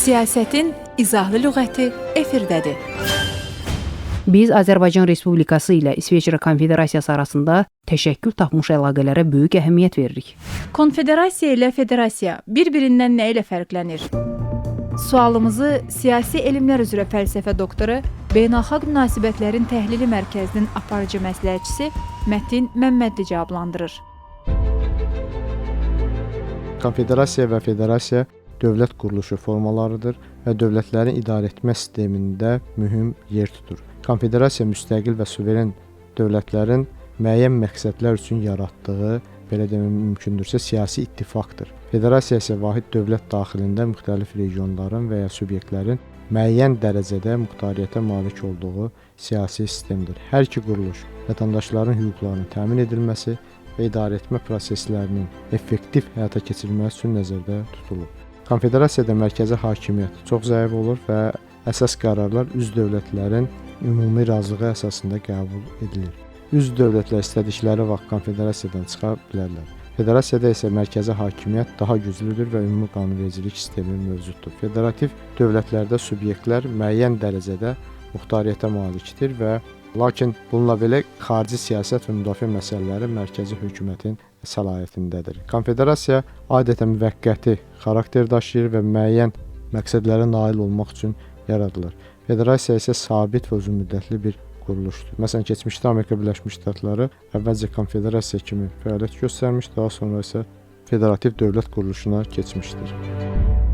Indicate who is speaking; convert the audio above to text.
Speaker 1: Siyasətin izahlı lüğəti efirdədir.
Speaker 2: Biz Azərbaycan Respublikası ilə İsveçrə Konfederasiyası arasında təşəkkül tapmış əlaqələrə böyük əhəmiyyət veririk.
Speaker 1: Konfederasiya ilə federasiya bir-birindən nə ilə fərqlənir? Sualımızı siyasi elmlər üzrə fəlsəfə doktoru, Beynəlxalq Münasibətlərin Təhlili Mərkəzinin aparıcı məsləhətçisi Mətin Məmmədli cavablandırır.
Speaker 3: Konfederasiya və federasiya dövlət quruluşu formalarıdır və dövlətlərin idarəetmə sistemində mühüm yer tutur. Konfederasiya müstəqil və suveren dövlətlərin müəyyən məqsədlər üçün yaratdığı, belə demək mümkündürsə, siyasi ittifaqdır. Federasiya isə vahid dövlət daxilində müxtəlif regionların və ya subyektlərin müəyyən dərəcədə muxtariyyətə malik olduğu siyasi sistemdir. Hər iki quruluş vətəndaşların hüquqlarının təmin edilməsi və idarəetmə proseslərinin effektiv həyata keçirilməsi üçün nəzərdə tutulub. Konfederasiyada mərkəzi hakimiyyət çox zəif olur və əsas qərarlar üzv dövlətlərin ümumi razılığı əsasında qəbul edilir. Üzv dövlətlər istədikləri vaxt konfederasiyadan çıxa bilərlər. Federasiyada isə mərkəzi hakimiyyət daha güclüdür və ümumi qanunvericilik sistemi mövcuddur. Federativ dövlətlərdə subyektlər müəyyən dərəcədə muxtariyyətə malikdir və lakin bununla belə xarici siyasət və müdafiə məsələləri mərkəzi hökumətin səlahiyyətindədir. Konfederasiya adətən müvəqqəti xarakter daşıyır və müəyyən məqsədlərə nail olmaq üçün yaradılır. Federasiya isə sabit və uzunmüddətli bir quruluşdur. Məsələn, keçmişdə Amerika Birləşmiş Ştatları əvvəlcə konfederasiya kimi fəaliyyət göstərmiş, daha sonra isə federativ dövlət quruluşuna keçmişdir.